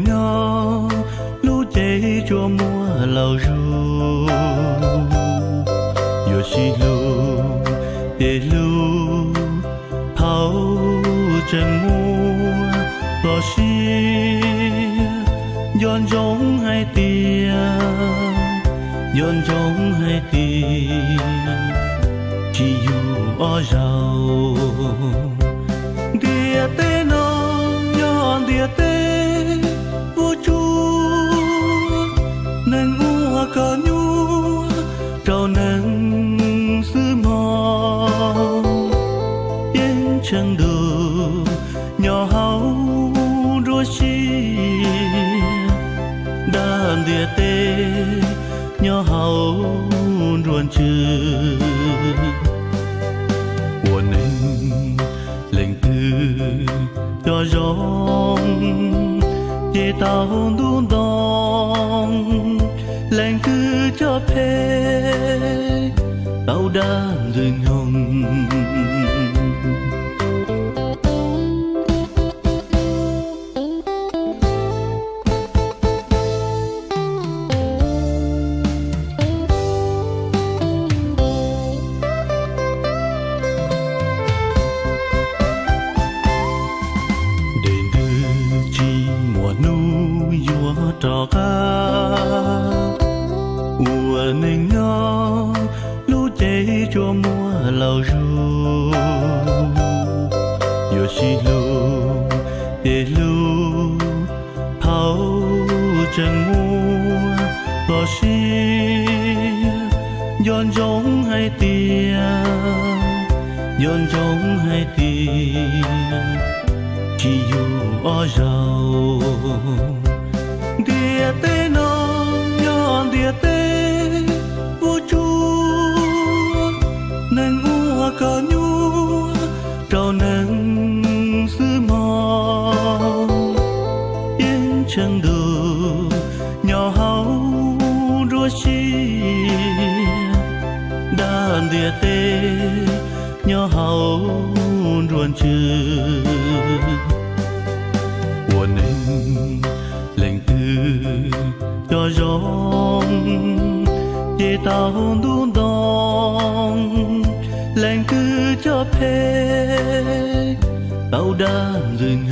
Nyob lub cev tsuas muaj laus zus, yuav sib hlub ces hlub, thaum tseem muaj txoj sia. Nco ntsoov hais tias, nco ntsoov hais tias, tsis yug ob zaug. Ntiaj teb no yog ntiaj teb vuab tsuab, neeg ua koj nyuaj rau neeg xwb mog. Yeej tsheej ntuj nyob hauv nruab siab, dag ntiaj teb nyob hauv nruab ntsws. Ua neeg leej twg cov zoo, ces tau ntuj ntoo, leej twg cov phem, tau dag ntxwg nyoog. Dej ntws tsis muaj hnub yuav rov qab, ua neeg nyob lub cev tsuas muaj laus zus. Yuav sib hlub ces hlub, thaum tseem muaj txoj sia. Nco ntsoov hais tias, nco ntsoov hais tias, tsis yug ob zaug. Ntiaj teb no yog ntiaj teb vuab tsuab, neeg ua koj nyuaj rau neeg xwb mog. Yeej tsheej ntuj nyob hauv nruab siab, dag ntiaj teb nyob hauv nruab ntsws. Ua neeg leej twg cov zoo, ces tau ntuj ntoo, leej twg cov phem, tau dag ntxwg